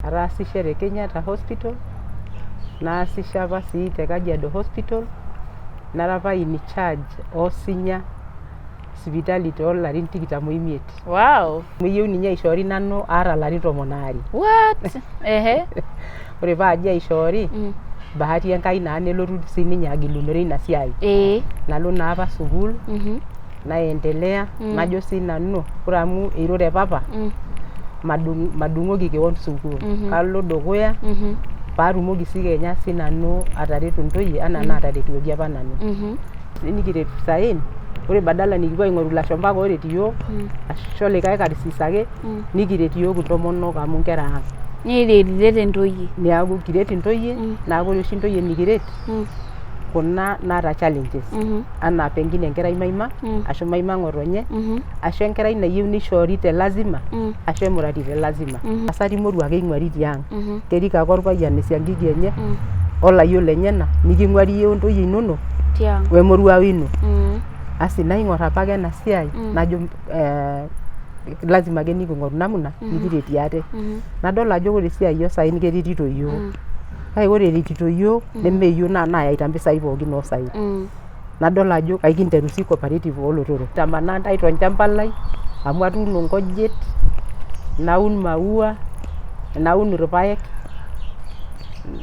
Ataasishe te Kenyatta Hospital, naasisho apa sii te Kajiado Hospital, nara apa in charge oosinya sipitali toolarin tikitam oimiet. Wow. Amu eyieu ninye aishoori nanu aata ilarin tomon aare. What? Ehe. Ore paajo aishoori, bahati Enkai naa nelotu sininye agilunore ina siai. Nalo naa apa sukuul, naendelea, najo siinanu ore amu eirure papa, madung'oki kewon sukuul, kalo dukuya paatumoki sii kenya siinanu atareto intoyie anaa enaataretuoki apa nanu. Nikiret isaen, ore badala nikipuo aing'oru ilashumba ake ooret iyiook ashu likae karsis ake, nikiret iyiook intomonok amu inkera ang'. Niretitete intoyie. Niaku kiret intoyie, neeku ore oshi intoyie nikiret, kuna naata challenges anaa pengine enkerai maima ashu maima ng'otonye ashu enkerai nayieu nishoori te lazima ashu emurati te lazima. Tasati moruak ake eing'uari tiang', kerik ake orpayian esiankiki enye olayiok lenyena niking'uari iyie ontoyie inonok Tiang'. wemoruao ino. Asi naing'or apake ena siai najo lazima ake niking'oru namna nikiretie ate. Nadol ajo ore esiai osaen keretito iyiook, kake ore eretito iyiook neme iyiook nayaita impisai pookin osaen. Nadol ajo aikinteru sii cooperative oolotorok. Aitamanaa intae tolchamba lai amu atuuno nkujit, naun maua, naun irpaek,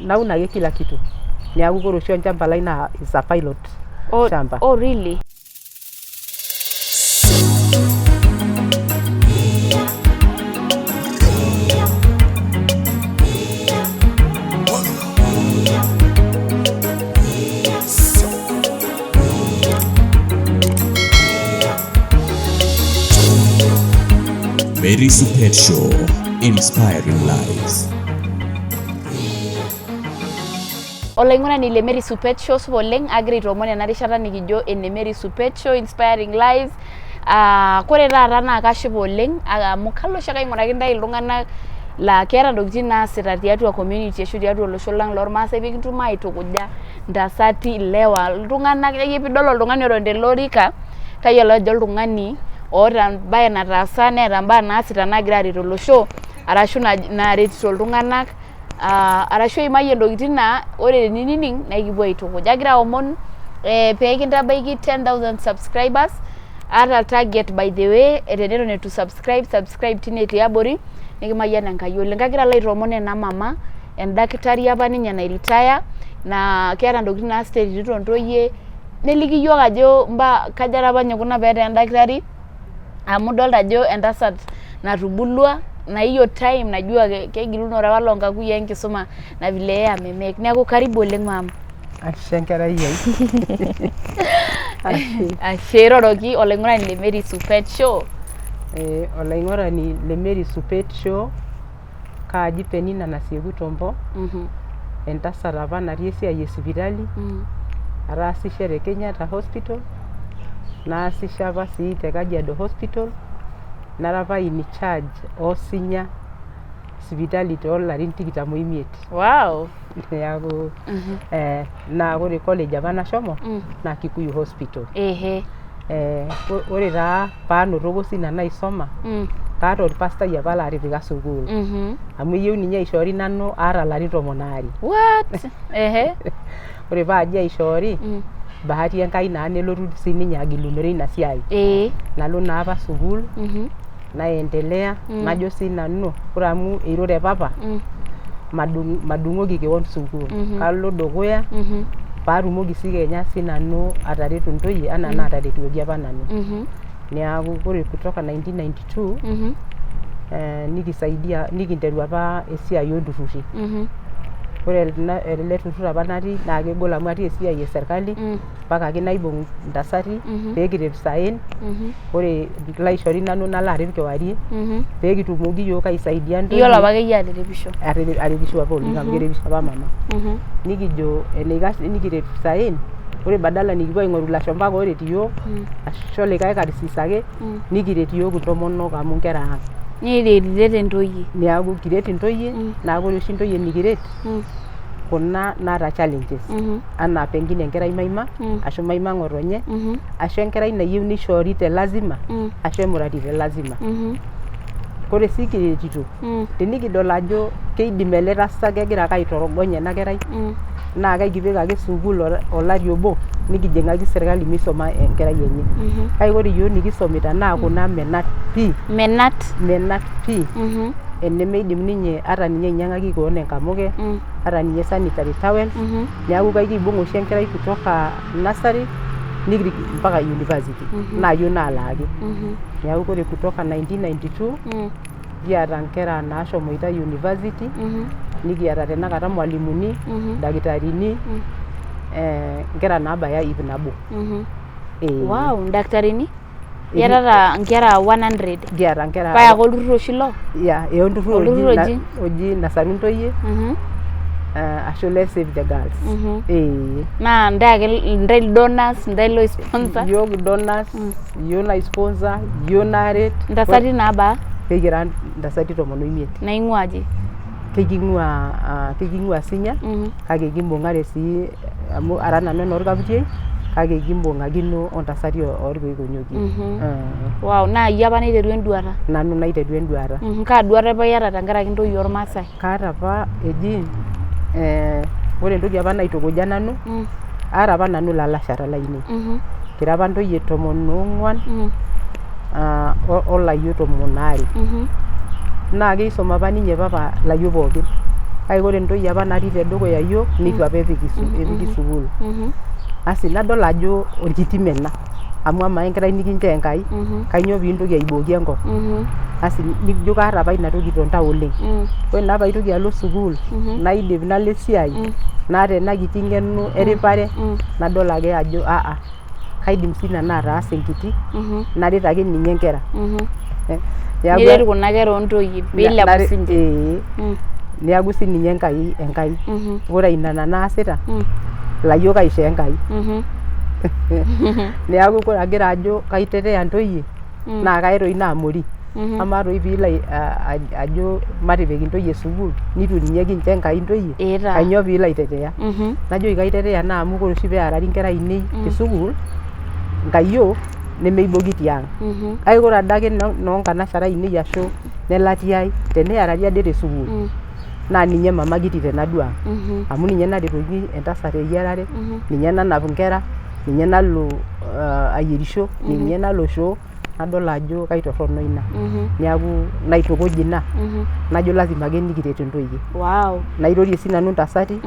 naun ake kila kitu. Neeku ore oshi olchamba lai naa is a pilot shamba. Oh really? Mary Supet Show, inspiring lives. Olaing'urani le Mary Supet Show supa oleng agira aitoomon ena rishata nikijo ene Mary Supet Show inspiring lives. Kore taata naa kashipa oleng amu kalo oshiake aing'uraki intae iltung'anak laa keeta intokitin naasita tiatua community ashu tiatua olosho lang lormaasai pekintum aitukuja intasati, ilewa, iltung'anak akeyie piidol oltung'ani oton tele orika tayiolo ajo oltung'ani oota embae nataasa neeta imbaa naasita naagira aret olosho arashu naretito iltung'anak arashu eimayie ntokitin naa ore teninining naa ekipuo aitukuj. Agira aomon pee kintabaiki 10,000 subscribers aata target by the way teneton eitu subscribe, subscribe tine tiabori nikimayian Enkai oleng. Kagira alo aitoomon ena mama endakitari apa ninye nai retire naa keeta ntokitin naasita eretito ntoyie neliki iyiok ajo mbaa kaja apa ninye ikuna petaa endakitari amu idolta ajo entasat natubulua na hiyo time najua kegilunore apa loo nkakuyiaa enkisuma na vile yeye amemake. Neeku karibu oleng mama. Ashe enkerai ai. Ashe. Ashe iroroki olaing'urani le Mary Supet Show. Olaing'urani le Mary Supet Show, kaaji Penina Nasieku Tombo, entasat apa natii esiai e sipitali, ataasishe te Kenyatta Hospital, naasisho apa sii te Kajiado Hospital, nara apa in charge oosinya sipitali toolarin tikitam oimiet. Wow. Neeku naa ore college apa nashomo naa Kikuyu Hospital. Ore taa paanotoko siinanu aisoma, kaata orpastai apa laatipika sukuul. Amu eyieu ninye aishoori nanu aata ilarin tomon aare. What? Ehe. Ore paajo aishoori, bahati Enkai naa nelotu sininye agilunore ina siai. Nalo naa apa sukuul, naendelea, najo siinanu ore amu eirure papa, madung'oki kewon sukuul, kalo dukuya paatumoki sii kenya siinanu atareto intoyie anaa enaataretuoki apa nanu. Neeku ore kutoka 1992 nikisaidia nikinteru apa esiai olturruri. Ore ele turrur apa natii naa kegol amu atii esiai e serkali mpaka ake naibung intasati pee kirep isaen, ore ilaishori nanu nalo arep kewarie pee kitumoki iyiook aisaidia intoyie. Iyiolo apake iyie aterepisho? Arepisho apa oleng amu kerepisho apa mama. Nikijo enaikash nikirep isaen, ore badala nikipuo aing'oru ilashumba ake ooret iyiook ashu likae karsis ake, nikiret iyiook intomonok amu inkera ang'. Niretitete intoyie. Niaku kiret intoyie, neeku ore oshi intoyie nikiret, kuna naata challenges anaa pengine enkerai maima ashu maima ng'otonye ashu enkerai nayieu nishoori te lazima ashu emurati te lazima. Ore sii kiretito, tenikidol ajo Keidim ele tasat kegira ake aitorogony ena kerai naa kaikipik ake sukuul olari obo nikijing'aki sirkali misoma enkerai enye. Kake ore iyiok nikisomita naa kuna menat pii. Menat. Menat pii. Enemeidim ninye ata ninye ainyang'aki keon enkamuke, ata ninye sanitary towel, neeku kaikibung' oshi enkerai kutoka nursery nikirik mpaka university naa iyiok naalaaki. Neeku ore kutoka 1992 kiata nkera naashomoita university nikiata tenakata mwalimuni, ildakitarini, nkera naabaya ip nabo. Ee. Wow, ildakitarini? Iyatata nkera 100? Kiata nkera. Paa ake olturrur oshi ilo? Yeah, ee olturrur oji Nasaru Ntoyie ashu le Save the Girls. Ee. Naa ntae ake, ntae donors, ntae loi sponsor? Iyiok donors, iyiok nai sponsor, iyiok naret. Ntasati naabaa? Kekira ntasati 15. Naing'ua aji? Keking'ua Sinya kake kimbung'are sii amu ara nanu enoorkaputiei kake kimbung'akino ontasati orkoik onyokie. Wow, naa iyie apa naiterua enduata? Nanu naiterua enduata. Kaa duata apa iyata tenkaraki intoyie ormaasai? Kaata apa eji ore entoki apa naitukuja nanu aata apa nanu ilalashera lainei. Kira apa intoyie 14 olayiok 12. Naa keisoma apa ninye papa ilayiok pookin. Kake ore intoyie apa natii tedukuya iyiok neitu apa epiki sukuul. Asi nadol ajo orkitim ena amu amaa enkerai nikinchoo Enkai kainyoo piintoki aibooki enkop. Asi nijo kaata apa ina toki toltau oleng. Ore naa paitoki alo sukuul naidip nalo esiai naata ena kiti ng'eno eripare nadol ake ajo kaidim siinanu ataasa enkiti naret ake ninye inkera. Niret kuna kera oontoyie piilepu siinche. Ee neeku sininye Enkai Enkai. Ore ina nanu aasita ilayiok aishoo Enkai. Neeku ore agira ajo kaitetea intoyie naa kaya toi inaamori. Amaa toi piilo ajo matipik intoyie sukuul nitu ninye kincho Enkai intoyie kainyoo piilo aitetea. Najoki kaitetea naa amu ore oshi pearari inkera ainei te sukuul nkayiok nemeiboki tiang'. Kake ore adake noo nkanashara ainei ashu nelatia ai tenearari ade te sukuul naa ninye mama kiti tenaduo ang' amu ninye naretoki entasat eyiarare, ninye nanap inkera, ninye nalo ayierisho, ninye nalo shoo nadol ajo kaitorrono ina. Neeku naitukuj ina najo lazima ake nikiret intoyie. Nairorie siinanu intasati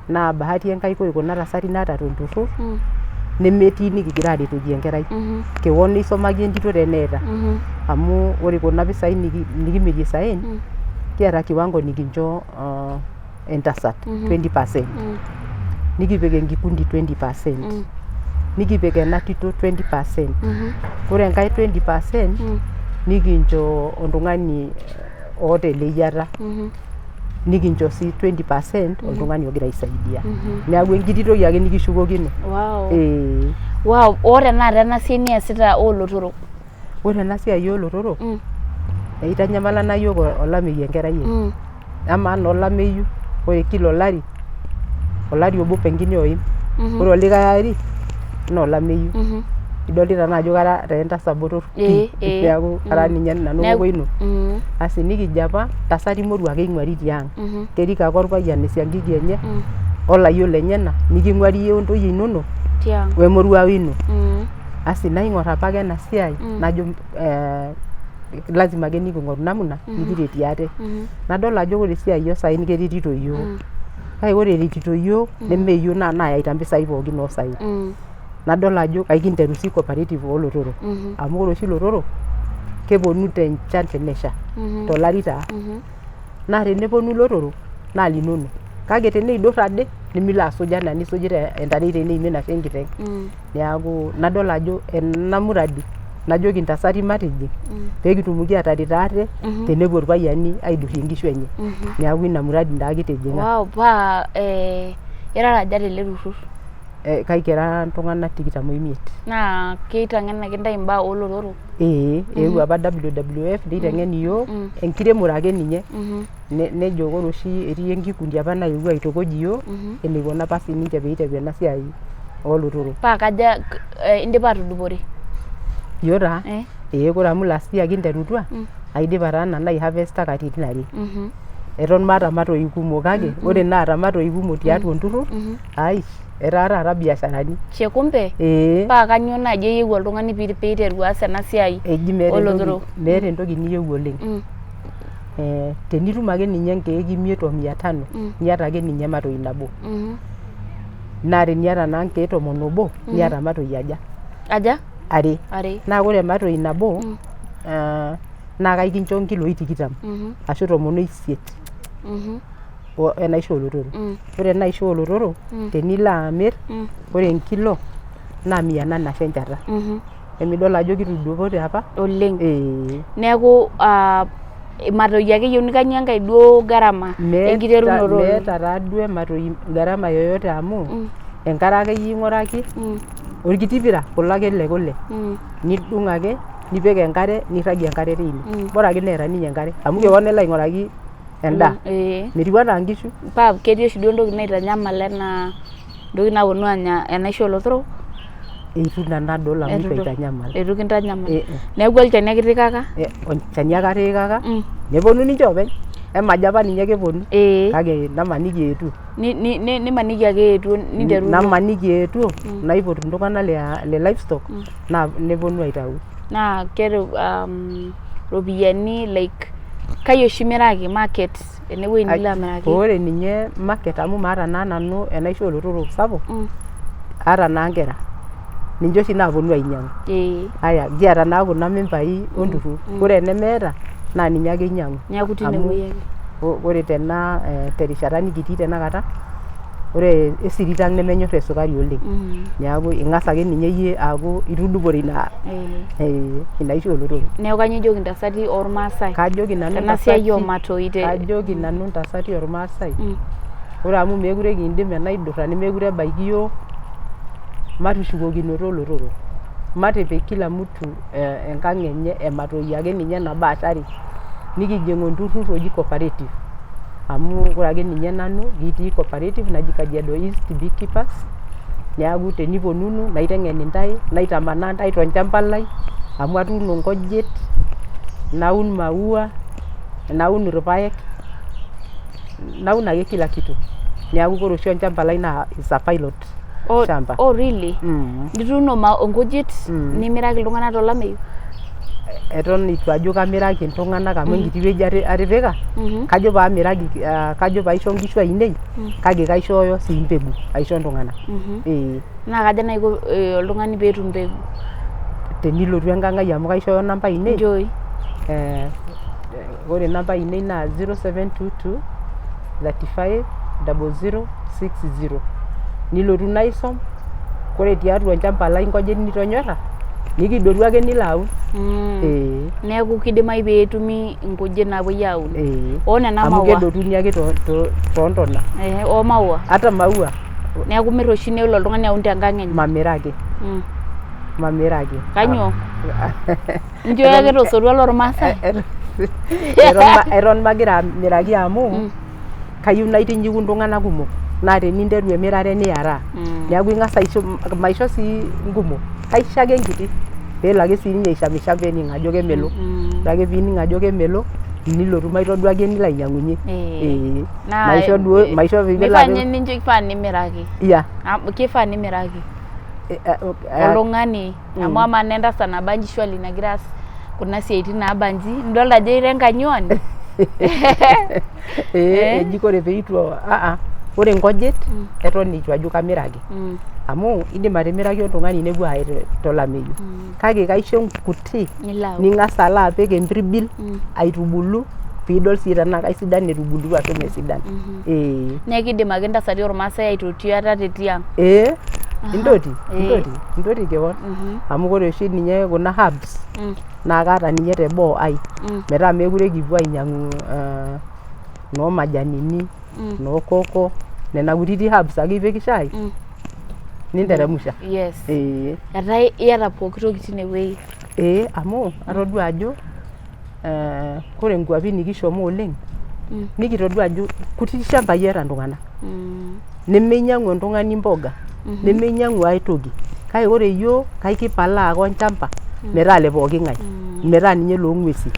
naa bahati Enkai ore kuna tasati naata tolturrur nemetii nikigira aretoki enkerai. Kewon isomaki entito teneeta amu ore kuna pisai nikimirie isaen kiata kiwango nikincho entasat 20%, nikipik enkikundi 20%, nikipik ena tito 20%, ore enkae 20% nikincho oltung'ani oota eleyiata, nikincho sii 20% oltung'ani ogira aisaidia. Neeku enkiti toki ake nikishukokino. Ee. Wow, oo tenakata ena siai niasita oolotorok. Ore ena siai oolotorok eitanyamala naa iyiok olameyu enkerai ai. Amaa naa olameyu ore kila olari, olari obo pengine oim, ore olikae ari naa olameyu. Idolita naa ajo kara taa entasat botor pii neeku kara ninye nanu kokoo ino. Asi nikijo apa ntasati moruak ake eing'uari tiang'. Kerik ake orpayian esiankiki enye olayiok lenyenak niking'uari iyie ontoyie inonok wemoruao ino. Asi naing'or apake ena siai najo lazima ake niking'oru namna nikiretie ate. Nadol ajo ore esiai osaen keretito iyiok. Kake ore eretito iyiok neme iyiok naa nayaita impisai pookin osaen. Nadol ajo aikinteru sii cooperative oolotorok. Amu ore oshi ilotorok keponu tenchan tenesha tolari taa. Naa teneponu ilotorok naa linonok. Kake teneidur ade nimilo asuj anaa enisujita entarei teneimin ashu enkiteng'. Neeku nadol ajo ena muradi najoki intasati matijing' pee kitumoki aataret ate tenepuo irpayiani aidurrie inkishu enye. Neeku ina muradi taa kitijing'a. Wow, paa irara aja tele turrur? Kaikira iltung'anak 25. Naa keiteng'en ake intae imbaa oolotorok? Ee, eewuo apa WWF neiteng'en iyiook enkiremore ake ninye nejo ore oshi etii enkikundi apa naewuo aitukuj iyiook enikuna apa sininche peiteru ena siai oolotorok. Paa kaja indipa atudupore? Iyiook taa? Ee ore amu last year kinterutua aidipa taa nanu aihavesta katitin are. Eton maata matoi kumok kake ore naata matoi kumok tiatua olturrur ai etaa taata biasharani. She kumbe Ee. Paa kanyoo naaji eyieu oltung'ani piiteru aas ena siai Eji meeta entoki, olotorok? meeta entoki niyieu oleng. Tenitum ake ninye nkeek imiet o mia tano niata ake ninye ematoi nabo. Naa teniata naa nkeek tomon oobo niata imatoi aja? Aja? Are. Are. Naa ore ematoi nabo naa kaikincho nkiloi tikitam ashu tomon oisiet enaisho oolotorok. Ore enaisho oolotorok tenilo amir ore enkilo naa mia nane ashu enchata. Emidol ajo kitudupote apa? Oleng. Ee. Neeku imatoi ake eyieuni, kainyoo enkae duo gharama enkiterunoto? Meeta taaduo ematoi gharama yoyote amu enkare akeyie ing'uraki orkiti pira kulo ake le kule nidung ake nipik enkare nirragie enkare teine. Bora ake neeta ninye enkare amu kewon elo aing'uraki endaa. Metiu anaa nkishu. Paa ketii oshi duo ntokitin naitanyamal enaa ntokitin naaponu aanya enaisho oolotorok? Eitu nanu adol amu eitu aitanyamal. Eitu kintanyamal. Neeku olchani ake itipikaka? Olchani ake atipikaka neponu ninche oopeny. Emajo apa ninye keponu kake namaniki eetuo. Nimaniki ake eetuo ninteruru. Namaniki eetuo naipot iltung'anak le livestock neponu aitau. Naa keeta iropiyiani like kai oshi imiraki market enewueji nilo amiraki? Ore ninye market amu maata naa nanu enaisho oolotorok sapuk, aata naa nkera ninche oshi naaponu ainyang'u. Aya kiata naa kuna mimbai olturrur, ore enemeeta naa ninye ake einyang'u. Neeku tine wueji ake. Ore tena terishata nikitii tenakata ore esirit ang nemenyorr esukari oleng. Neeku ing'as ake ninye iyie aaku itudupore ina ina aisho oolotorok. Neeku kanyoo ijoki intasati ormaasai? Kajoki nanu Tena siai oomatoi te kajoki nanu intasati ormaasai ore amu meekure kindim enaidurra nemeekure ebaiki iyiook matushukokinoto ilotorok. Matipik kila mtu enkang enye ematoi ake ninye nabo ashu are nikijing olturrur oji cooperative amu ore ake ninye nanu kitii cooperative naji Kajiado East Beekeepers neeku teniponunu naiteng'en intae naitamanaa intae tolchamba lai amu atuuno nkujit naun maua naun irpaek naun ake kila kitu neeku ore oshi olchamba lai naa is a pilot shamba. Oh really? Ituuno nkujit nimiraki iltung'anak tolameyu? Eton itu ajo kamiraki iltung'anak amu enkiti wueji atipika kajo paamiraki kajo paisho nkishu ainei kake kaishooyo sii mbegu aisho iltung'anak. Ee. Naa kaja naaji iko oltung'ani peetum mbegu? Tenilotu enkang ai amu kaishooyo namba ainei. Nchooi. Ore namba ainei naa 0722 35 00 60. Nilotu naisom ore tiatua olchamba lai nkujit nitonyorra nikidotu ake nilo aun. Ee. Neeku kidimayu peetumi nkujit naapuoi aun. Ee. Oo nena Amu maua. kedotuni ake toontona. Ee oo maua. Ata maua. Neeku imirr oshi nelo oltung'ani aun tenkang enye. Mamiraki. Mamiraki. Kanyoo? Inchooyo ake tosotua lormaasai? Eton magira amiraki amu kayieu naitinyiku iltung'anak kumok naa teninteru emirare niaraa. Neeku ing'as aisho, maisho sii nkumok, kaisho ake enkiti peelo ake siininye aishamisham peening ajo kemelok. Ore ake piining ajo kemelok nilotu maitoduaki enilo ainyang'unye. Ee. Maisho duo, maisho Mifaa ninye nincho kifaa nimiraki. Yeah. Kifaa nimiraki oltung'ani amu amaa naa entasat nabanji surely nagira aas kuna siaitin naabanji nidolta ajo ira enkanyuani. Ee eji ore peitu ore nkujit eton eitu ajo kamiraki amu indim atimiraki oltung'ani nepuo aaye tolameyu kake kaisho nkuti ning'as alo apik empirbil aitubulu piidol sii tenaa kaisidan etubulutua ashu meesidan. Ee. Neeku kiidim ake intasati ormaasai aitotio ate tiang'. Ee intoti intoti intoti kewon amu ore oshi ninye kuna herbs naa kaata ninye teboo ai metaa meekure kipuo ainyang'u noo majanini noo koko nena kutiti herbs ake ipik shai ninteremsha. Yes. Ee. Etaa iyata pooki toki tinewueji. Ee amu atodua ajo ore nkuapi nikishomo oleng nikitodua ajo kutiti shambai eeta iltung'anak nemeinyang'u oltung'ani mboga nemeinyang'u ae toki kake ore iyiok kaikipalaa ake olchamba metaa ile pooki ng'ae metaa ninye iloong'uesi.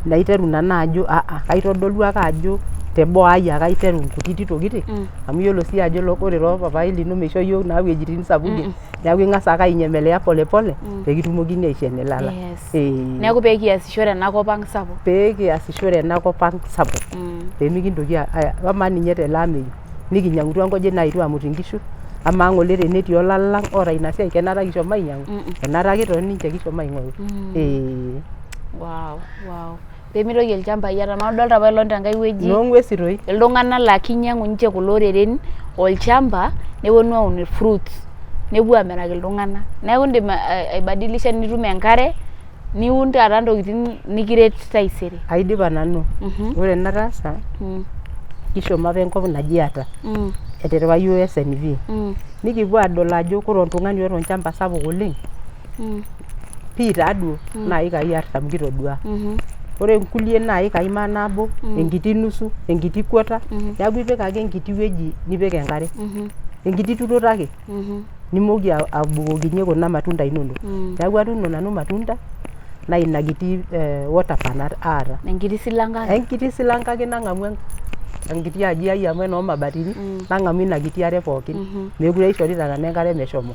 Naiteru nanu ajo aa kaitodolu ake ajo teboo ai ake aiteru nkutiti tokitin amu iyiolo sii ajo ore ira opapai lino meisho iyiok naa wuejitin sapukin neeku ing'as ake ainyemelea pole pole pee kitumokini aishoo enilala. Yes. Ee. Neeku pee kiasishore ena kop ang sapuk. Pee kiasishore ena kop ang sapuk pee mikintoki amaa ninye tele ameyu nikinyang'utua nkujit naetuo amut inkishu, amaa ng'ole tenetii olale lang oota ina siai kenare kishomo ainyang'u? Enare ake tooninche kishomo aing'oru. Ee. Wow, wow. Pemitoki ilchambai atam adolta apailong tenkae wueji Noo ng'uesi toi. iltung'anak laa kinyang'u ninche kulo oreren olchamba neponu aun fruits nepuo amiraki iltung'anak. Neeku indim aibadilisha nitum enkare niun taata ntokitin nikiret taisere. Aidipa nanu. Ore enataasa, kishomo apa enkop naji Yatta eterewa iyiook SNV. Nikipuo aadol ajo ore oltung'ani oota olchamba sapuk oleng pii taaduo naa ikai artam kitodua. Ore nkulie naa ikai manabo, enkiti nusu, enkiti quarter, neeku ipik ake enkiti wueji nipik enkare. Enkiti turoto ake nimooki abukokinye kuna matunda inonok. Neeku atuuno nanu matunda naa ina kiti water pan aata. Enkiti silanke ake. Enkiti silanke ake nang'amu enkiti aji ai amu enoo mabatini nang'amu ina kiti are pookin. Mekure aishorita nanu enkare meshomo.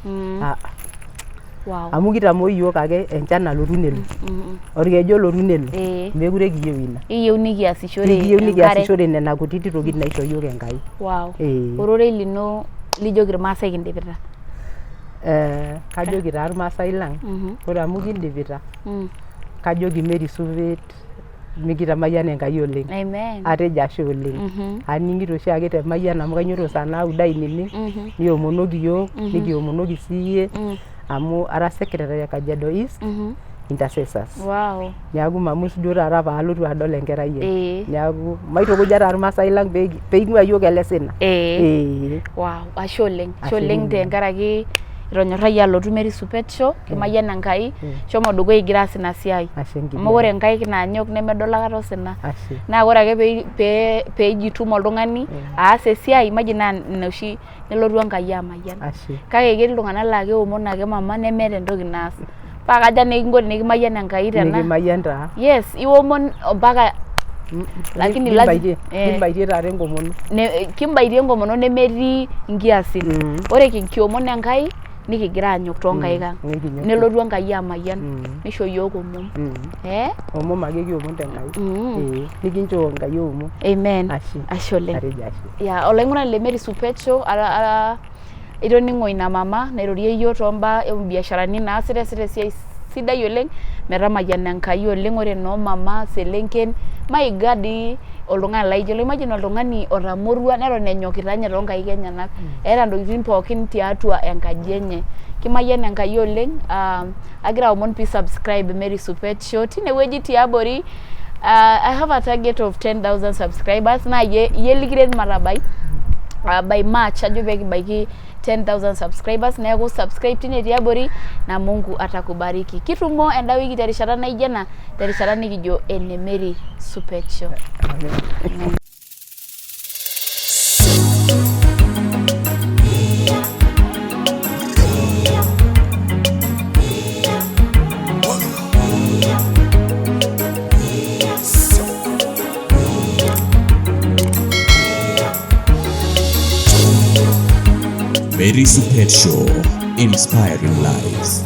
Wow. Amu kitamoo iyiook ake enchan nalotu nelo. Orkeju olotu nelo. Ee. Mekure kiyieu ina. Iyieu nikiasishore Nikiyieu enkare. nikiasishore nena kutiti tokitin naishoo iyiook Enkai. Wow. Ee. Ororei lino lijoki irmaasai kindipita. Kajoki taa irmaasai lang, ore amu kindipita, kajoki metisupet mikitamayiana Enkai oleng. Amen. Atejo ashe oleng. Aning'ito oshiake te mayian amu kainyototo saa naudo ainining, niomonoki iyiook, nikiomonoki siiyie amu ara secretary e Kajiado East Intercessors. Wow. Neeku mamus duo taata paalotu adol enkerai ai. Ee. Neeku maitukuja taa irmaasai lang pee peing'ua iyiook ele sina. Ee. Ee. Wow, ashe oleng. Ashe Ashe oleng oleng. tenkaraki itonyorrayie alotu Mary Supet Show, kimayiana Enkai, shomo dukuya igira aas ina siai. Ashe enkiti Amu ore nkaik naanyok nemedol aikata osina. Ashe. Naa ore ake pee pee ijituma oltung'ani aas esiai, imagine naa ina oshi nelotu Enkai amayian. Ashe. Kake ketii iltung'anak laa keomon ake mama nemeeta entoki naas. Paa kaja naa ekinko tenikimayian Enkai tena? Nikimayian taa. Yes, iomon mpaka lakini Kimbaitie, kimbaitie taata enkomono. Kimbaitie enkomono nemetii inkiasin. Ore kiomon Enkai nikigira aanyok toonkaik ang. Nikinyok. Nelotu Enkai amayian nisho iyiook omom. Eh? Omom ake kiomon tenkai. Ee, nikincho Enkai omom. Amen. Ashe. Ashe oleng. Atejo ashe. Ya, olaing'urani le Mary Supet Show ara itoning'o ina mama nairorie iyiook toombaa oombiasharani naasita easita esiai sidai oleng metamayiana Enkai oleng ore noo mama selenken maiga dii oltung'ani laijo ilo imagine oltung'ani otamorua neton enyokita ninye toonkaik enyenak eeta ntokitin pookin tiatua enkaji enye kimayian Enkai oleng agira aomon pee subscribe Mary Supet Show tinewueji tiabori I have a target of 10,000 subscribers naa iyie iyie likiret matabai by March ajo pee kibaiki 10,000 subscribers neeku subscribe tine tiabori na Mungu atakubariki. Kitumo enda wiki terishata naijo ena terishata nikijo ene Mary Supet Show. Amen. Mary Supet Show, inspiring lives.